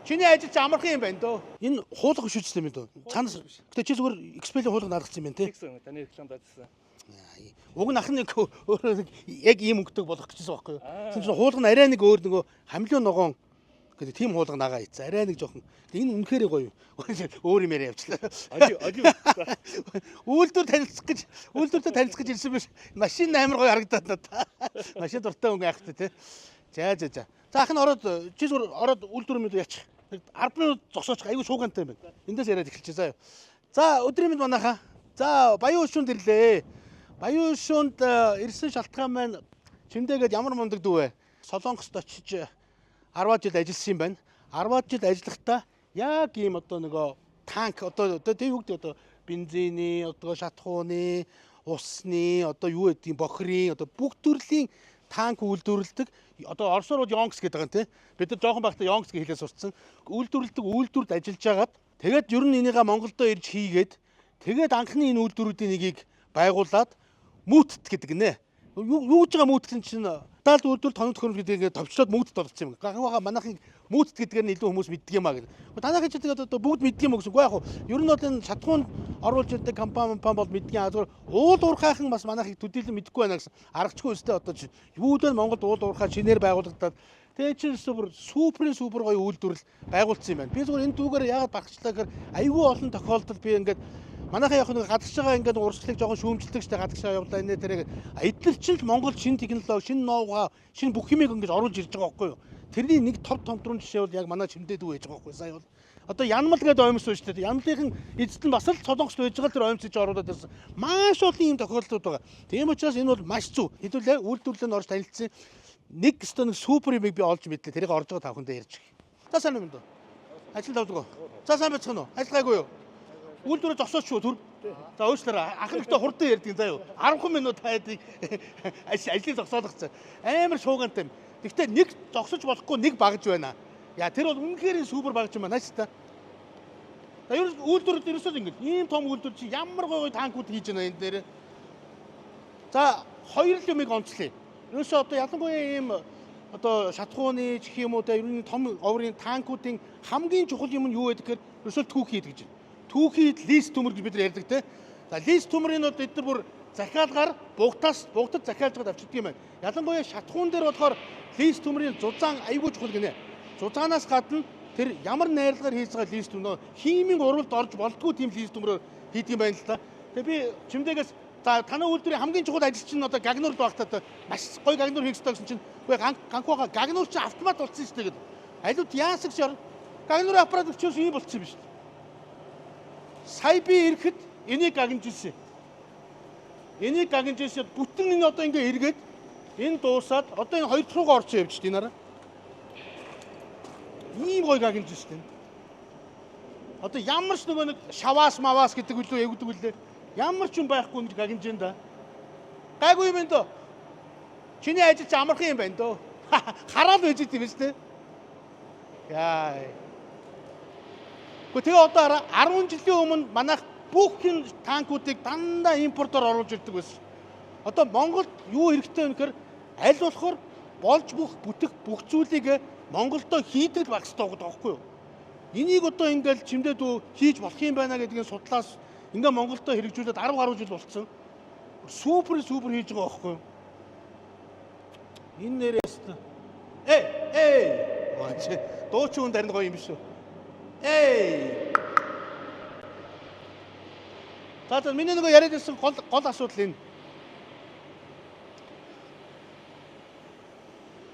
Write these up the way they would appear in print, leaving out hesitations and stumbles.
Чиний ажил чи амархан юм байна дөө. Энэ хуулга биш үстэй юм дөө. Цаанаас гэтээ чи зүгээр XPL-ийн хуулга наадгацсан юм байна те. Тэгсэн юм. Таны рекламд ажилласан. Уг нь ах нэг өөрөө нэг яг ийм өнгөтэй болох гэжсэн байхгүй юу? Тэгсэн чинь хуулга нь арай нэг өөр нөгөө хамлио ногоон гэдэг тийм хуулга нагаа ийцэн. Арай нэг жоохон. Энэ үнэхээр гоё. Өөр юм яриа явчлаа. Оли оли. Үйлдвэр танилцах гэж үйлдвэртэй танилцах гэж ирсэн биш. Машин амар гоё харагдаад надаа. Машин дуртай өнгө яах вэ те. За за за. За ах нь ороод чи зүгээр ороод үйлдвэр мэд яачих. Нэг 10 минут зогсоочих айгүй шуугантай юм байна. Эндээс яриад эхэлчихье заа. За өдрийн мэнд манайхаа. За Баян өшөөнд ирлээ. Баян өшөөнд ирсэн шалтгаан маань чимдээгээд ямар мундаг дүү вэ? Солонгост очиж 10 жил ажилласан юм байна. 10 жил ажиллахдаа яг ийм одоо нөгөө танк одоо тэг юу гэдэг одоо бензиний, одоо шатхууны, усны, одоо юу гэдгийг бохирын одоо бүх төрлийн танк үйлдвэрлэдэг. Одоо орсоор бол Йонкс гэдэг байгаа юм тий. Бид нар жоохон байхдаа Йонкс гэж хэлээ сурцсан. Үйлдвэрлэдэг үйлдвэрт ажиллаж хагаад тэгээд ер нь энийгээ Монголдо ирж хийгээд тэгээд анхны энэ үйлдвэрүүдийн нэгийг байгуулад мөтт гэдэг нэ. Юу гэж байгаа мөтт чинь даалд үйлдвэр тоног төхөөрөмж гэдэг ингээд товчлоод мөтт болсон юм. Ганхаа манайхын мөтт гэдгээр нь илүү хүмүүс мэддэг юм а гэдэг. Танайхын ч гэдэг одоо бүгд мэддэг юм уу гэсэн. Үгүй яг хуу. Ер нь бол энэ шатхуунд оруулж ирдэг компани компани бол мэддэг юм. Зүгээр уул уурхайхан бас манайхыг төдийлөн мэдэхгүй байна гэсэн. Аргачгүй өстэй одоо чи юу л Монголд уул уурхай шинээр байгуулагдаад тэгээ чинь супер суперийн супер гоё үйлдвэрлэл байгуулсан юм байна. Би зүгээр энэ дүүгээр яагаад багчлаа гэхээр айгүй олон тохиолдолд би ингээд манайхан яг нэг гадагш байгаа ингээд урсгалыг жоохон шүүмжилдэг штэ гадагшаа явлаа инээ тэрэг эднэр чинь л Монгол шинэ технологи, шинэ ноугаа, шинэ бүх юмыг ингэж оруулж ирж байгаа байхгүй юу? Тэрний нэг топ томтрон жишээ бол яг манай чимдээ дүү байж байгаа байхгүй сая бол одоо янмал гэдэг оймс байна штэ. Янмлынхан эзэд нь бас л Солонгост байж байгаа л тэр оймс гэж оруулаад байсан. Маш олон ийм тохиолдлууд байгаа. Тийм учраас энэ бол маш зөв. Хэдүүлээ үйлдвэрлэлд орж танилцсан нэг өстө нэг супер юмыг би олж мэдлээ. Тэрийг орж байгаа та бүхэндээ ярьж өгье. За сайн юм дөө. Ажил тавдгаа. За сайн байцгаана уу? Ажил гайгүй юу? Үйлдвэрээ зогсооч шүү төр. За уучлаарай. Ах нэгтэй хурдан ярьдаг заа юу. 10 минут тайдыг ажлыг зогсоолгоцсон. Амар шуугантай юм. Гэхдээ нэг зогсож болохгүй нэг багж байна. Яа тэр бол үнэхээр супер багж юм байна нааш та. За ер нь үйлдвэр ерөөсөө л ингэж ийм том үйлдвэр чи ямар гоё гоё танкууд хийж байна энэ дээр. За хоёр л юмыг онцлъя. Ерөөсөө одоо ялангуяа ийм одоо шатхууны ч гэх юм уу те ер нь том оврын танкуудын хамгийн чухал юм нь юу вэ гэхээр ерөөсөө түүх хийдэг гэж. Түүхийд лист төмөр гэж бид нар ярьдаг те. За лист төмрийн бол эдгээр бүр захиалгаар бугтаас бугтад захиалж байгаад авчирдаг юм байна. Ялангуяа шатхуун дээр болохоор лист төмрийн зузаан айгүй чухал гинэ. Зузаанаас гадна тэр ямар найрлагаар хийж байгаа лист төмөр химийн уралд орж болдгоо тийм лист төмрөөр хийдэг юм байна л та. Тэгээ би чимдээгээс за танай үйлдвэрийн хамгийн чухал ажил чинь одоо гагнуур байх та маш гоё гагнуур хийх ёстой гэсэн чинь үгүй ганхуага гагнуур чинь автомат болсон шүү дээ гэдэг. Алиуд яасан гэж гагнуурын аппарат өчөөс ийм болчихсон юм шүү дээ. Сая би ирэхэд энийг гагнаж ирсэн. Энийг гагнаж ирсэн бүтэн энэ одоо ингээ эргээд энэ дуусаад одоо энэ хоёр дахь руугаа орсон явж байна нараа. Ийм гоё гагнаж ирсэн. Одоо ямар ч нөгөө нэг шаваас маваас гэдэг үлээ яг гэдэг үлээ ямар ч юм байхгүй ингэж гагнаж байна да. Гайгүй юм байна дөө. Чиний ажил чи амархан юм байна дөө. Хараал байж идэв юм шүү дээ. Яа. Гэхдээ тэгээ одоо хараа 10 жилийн өмнө манайх бүх энэ танкуудыг дандаа импортоор оруулж ирдэг байсан. Одоо Монголд юу хэрэгтэй вэ гэхээр аль болохоор болж бүх бүтэх бүх зүйлийг Монголдо хийдэг л байх хэрэгтэй байгаа байхгүй юу? Энийг одоо ингээл чимдээ дүү хийж болох юм байна гэдгийг судлаас ингээ Монголдо хэрэгжүүлээд 10 гаруй жил болцсон. Супер супер хийж байгаа байхгүй юу? Энэ нэрээс э э дуучин хүн дарин гоё юм биш үү? Эй. За за миний нөгөө яриад байсан гол гол асуудал энэ.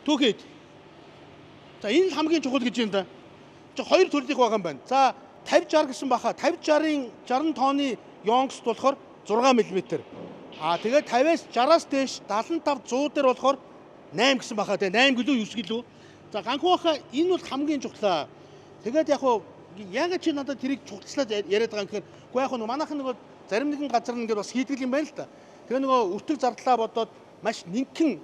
Түүхийд. За энэ л хамгийн чухал гэж юм да. Чи хоёр төрлийнх байгаа юм байна. За 50 60 гэсэн баха 50 60-ын 60 тооны ёнгст болохоор 6 мм. Аа тэгээд 50-аас 60-аас дээш 75 100 дээр болохоор 8 гэсэн баха тэгээ 8 гэлүү 9 гэлүү. За ганхуу баха энэ бол хамгийн чухлаа. Тэгээд яг хуу яг чи надад тэрийг чухалчлаад яриад байгаа юм гэхээр үгүй яг хуу манайхан нөгөө зарим нэгэн газар ингээд бас хийдэг юм байна л та. Тэгээ нөгөө өртөг зардлаа бодоод маш нинхэн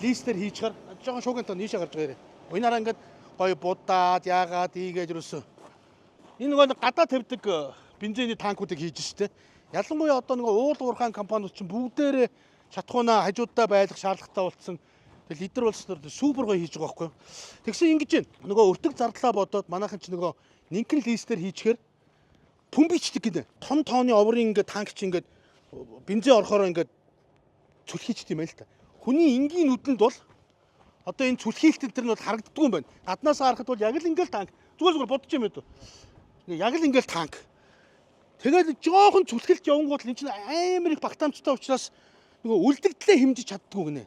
листээр хийчихэр жоохон шууган тоо нийшээ гарч байгаа юм. Энэ хараа ингээд гоё будаад яагаад ийгээд юусэн. Энэ нөгөө гадаа тавьдаг бензиний танкуудыг хийж штэ. Ялангуяа одоо нөгөө уул уурхаан компаниуд чинь бүгдээрээ шатхуунаа хажуудаа байлах шаардлагатай болсон. Тэгэл лидер бол супер гоё хийж байгаа байхгүй юу? Тэгсэн ингэж байна. Нөгөө өртөг зардлаа бодоод манайхан ч нөгөө нинкэн листээр хийчихээр пүмбичдэг гинэ. Том тооны оврын ингээд танк чи ингээд бензин орохороо ингээд цүлхийчт юм байл та. Хүний энгийн нүдэнд бол одоо энэ цүлхийлт энэ нь бол харагддаггүй юм байна. Гаднаас харахад бол яг л ингээл танк. Зүгээр зүгээр бодож юм бэ. Яг л ингээл танк. Тэгээд жоохон цүлхэлт явангууд энэ чинь амар их багтаамжтай учраас нөгөө үлдэгдлээ хэмжиж чаддгүй гинэ.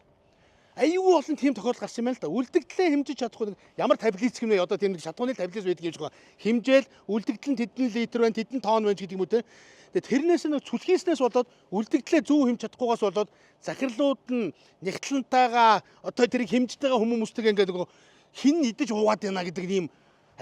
Аюу олон тийм тохиолдол гарсан юм байна л да. Үлдэгдлээ хэмжиж чадахгүй нэг ямар таблиц гэмнэ одоо тийм нэг шатгууны таблиц байдаг юм шиг байна. Хэмжээл үлдэгдэл нь тэдэн литр байна, тэдэн тонн байна гэдэг юм уу те. Тэгээ тэрнээс нэг цүлхийснээс болоод үлдэгдлээ зөв хэмж чадахгүйгаас болоод захирлууд нь нягтлантайгаа одоо тэрийг хэмжиж байгаа хүмүүсттэйгээ ингээд нөгөө хин идэж уугаад байна гэдэг ийм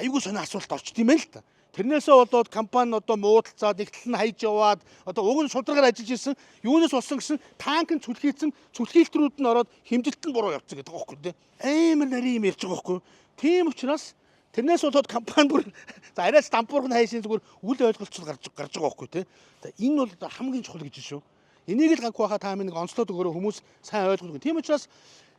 аюу сонио асуулт орчт юм байна л та. Тэрнээсээ болоод компани одоо муудалцаад нэгтэл нь хайж яваад одоо уг нь шударгаар ажиллаж исэн юунаас болсон гэсэн танк нь цүлхийцэн цүлхийлтрүүд нь ороод хэмжилт нь буруу явцсан гэдэг байгаа байхгүй тий. Амар нарийн юм ярьж байгаа байхгүй. Тийм учраас тэрнээс болоод компани бүр за арайс дампуурх нь хайшин зүгээр үл ойлголцол гарч гарч байгаа байхгүй тий. За энэ бол хамгийн чухал гэж шүү. Энийг л гаггүй хаа та минь нэг онцлоод өгөөрэй хүмүүс сайн ойлгодог. Тийм учраас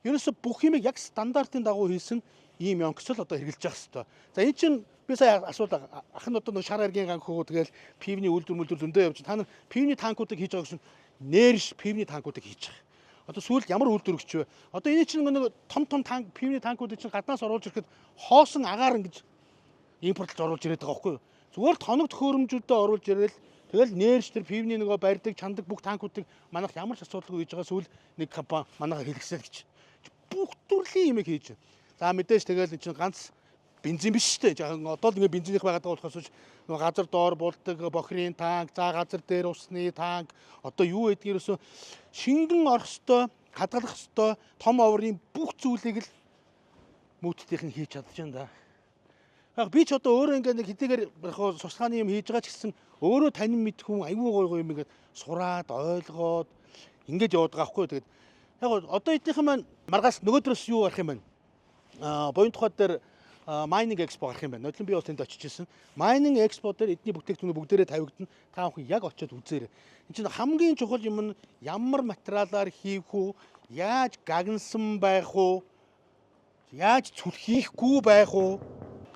ерөөсө бүх юмыг яг стандартын дагуу хийсэн ийм ёнксол одоо хэрэглэж явах хэрэгтэй. За энэ чинь би сая асуулаа ах нь одоо нэг шар аргийн ганхуу тэгэл пивний үйлдвэр мүлдвэр зөндөө явж та нар пивний танкуудыг хийж байгаа гэсэн нэрш пивний танкуудыг хийж байгаа. Одоо сүүлд ямар үйлдвэр өгч вэ? Одоо энэ чинь нэг том том танк пивний танкуудыг чинь гаднаас оруулж ирэхэд хоосон агаар ингэж импортлж оруулж ирээд байгаа байхгүй юу? Зүгээр тоног төхөөрөмжүүдэд оруулж ирээл тэгэл нэрш тэр пивний нөгөө барьдаг чандаг бүх танкуудыг манайх ямар ч асуудалгүй хийж байгаа сүүл нэг компани манайхаа хэлгэсэл гэж. Бүх төрлийн юм хийж. За мэдээж тэгэл эн чинь ганц бензин биш шүү дээ. Одоо л ингээ бензинийх байгаад байгаа болохоос нөгөө газар доор булдаг бохирын танк, за газар дээр усны танк, одоо юу гэдгийг ерөөсөө шингэн орох ёстой, хадгалах ёстой том оврын бүх зүйлийг л мөтдийнх нь хийж чадж байна да. Яг би ч одоо өөрөө ингээ нэг хэдийгээр яг сурчлагын юм хийж байгаа ч гэсэн өөрөө танин мэдэх хүн айгүй гой гой юм ингээд сураад ойлгоод ингээд яваад байгаа байхгүй. Тэгээд яг одоо эднийхэн маань маргааш нөгөөдрөөс юу гарах юм бэ? Буян тухай дээр Mining Expo гарах юм байна. Нодлон би бол тэнд очиж ирсэн. Mining Expo дээр эдний бүтээгдэхүүнүүд бүгдээрээ тавигдана. Та бүхэн яг очиод үзээрэй. Энд чинь хамгийн чухал юм нь ямар материалаар хийх үү, яаж гагнсан байх уу, яаж цүлхийхгүй байх уу,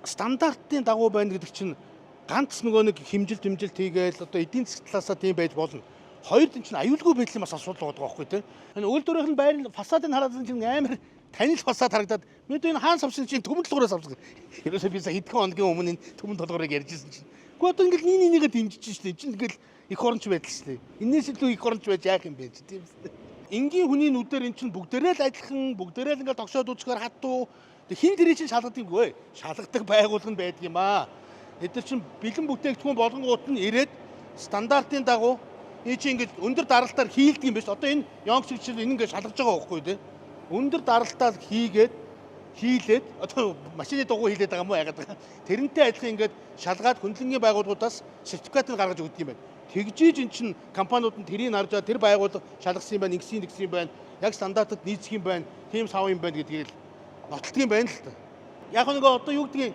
стандартын дагуу байна гэдэг чинь ганц нөгөө нэг хэмжилт хэмжилт хийгээл одоо эдийн засгийн талаасаа тийм байж болно. Хоёрд нь чинь аюулгүй байдлын бас асуудал байгаа байхгүй тий. Энэ үйлдвэрийнх нь байр фасадыг хараад чинь амар танил фасад харагдаад мэдээ энэ хаан савсан чинь түмэн толгоороо савсан. Ерөөсөө би сая хэдхэн хоногийн өмнө энэ түмэн толгоорыг ярьж ирсэн чинь. Гэхдээ одоо ингээл нэг нэгнийгээ дэмжиж шээ. Чинь ингээл их оронч байдал шээ. Энээс илүү их оронч байж яах юм бэ тийм үү. Энгийн хүний нүдээр эн чинь бүгдээрээ л адилхан, бүгдээрээ л ингээл тогшоод үзэхээр хатуу. Хин тэрий чинь шалгадаг юмгүй. Шалгадаг байгууллага нь байдаг юм аа. Эд нар чинь бэлэн бүтээгдэхүүн болгонгууд нь ирээд стандартын дагуу энэ чинь ингээд өндөр даралтаар хийлдэг юм биш. Одоо энэ ёнг шиг чинь энэ ингээд шалгаж байгаа байхгүй тий. Өндөр даралтаар хийгээд хийлээд одоо машины дугуй хийлээд байгаа юм уу яагаад байгаа. Тэрнтэй адилхан ингээд шалгаад хөндлөнгийн байгууллагуудаас сертификатыг гаргаж өгдөг юм байна. Тэгжиж эн чинь компаниуд нь тэрийг харж байгаа тэр байгууллага шалгасан юм байна, ингэсэн тэгсэн юм байна, яг стандартад нийцэх юм байна, тийм сав юм байна гэдгийг л нотолдог юм байна л та. Яг нэг одоо юу гэдгийг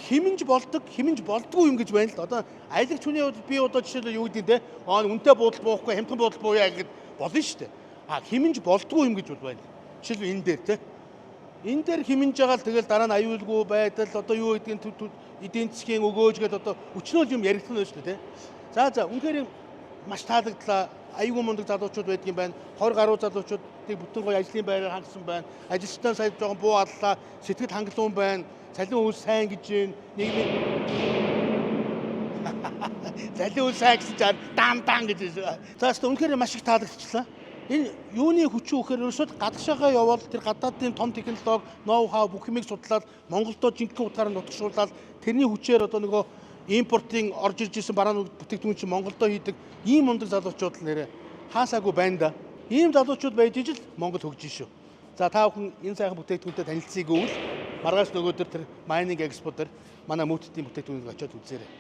хэмнж болдог, хэмнж болдгоо юм гэж байна л да. Одоо аялагч хүний хувьд би одоо жишээлбэл юу гэдгийг те, аа үнэтэй буудал буухгүй, хямдхан буудал бууя гэхэд болно шүү дээ. А хэмнж болдгоо юм гэж бол байна. Жишээлбэл энэ дээр те. Энэ дээр хэмнж байгаа л тэгэл дараа нь аюулгүй байдал одоо юу гэдгийг эдийн засгийн өгөөж гэдээ одоо өчнөөл юм яригдах нь шүү дээ те. За за үнэхээр маш таалагдлаа. Аюулгүй мундаг залуучууд байдгийн байна. 20 гаруй залуучуудыг бүтэн гоё ажлын байраар хангасан байна. Ажилчдаа сая жоохон буу аллаа. Сэтгэл хангалуун байна. Цалин үл сайн гэж байна. Нийгмийн цалин үл сайн гэсэн чинь дан дан гэж байна. За зөв үнэхээр маш их таалагдчихлаа. Энэ юуны хүчин үхээр ерөөсөө гадагшаага явбал тэр гадаадын том технологи, ноу хау бүх юмыг судлаад Монголдо жинхэнэ утгаар нь нутагшуулаад тэрний хүчээр одоо нөгөө импортын орж ирж исэн бараан бүтээгдэхүүн чинь Монголдо хийдэг ийм мундаг залуучууд л нэрээ хаасаагүй байна да. Ийм залуучууд байж ижил Монгол хөгжин шүү. За та бүхэн энэ сайхан бүтээгдэхүүнтэй танилцъя гэвэл маргааш нөгөөдөр тэр Mining Expo дээр манай мөтдийн бүтээгдэхүүнийг очиод үзээрэй.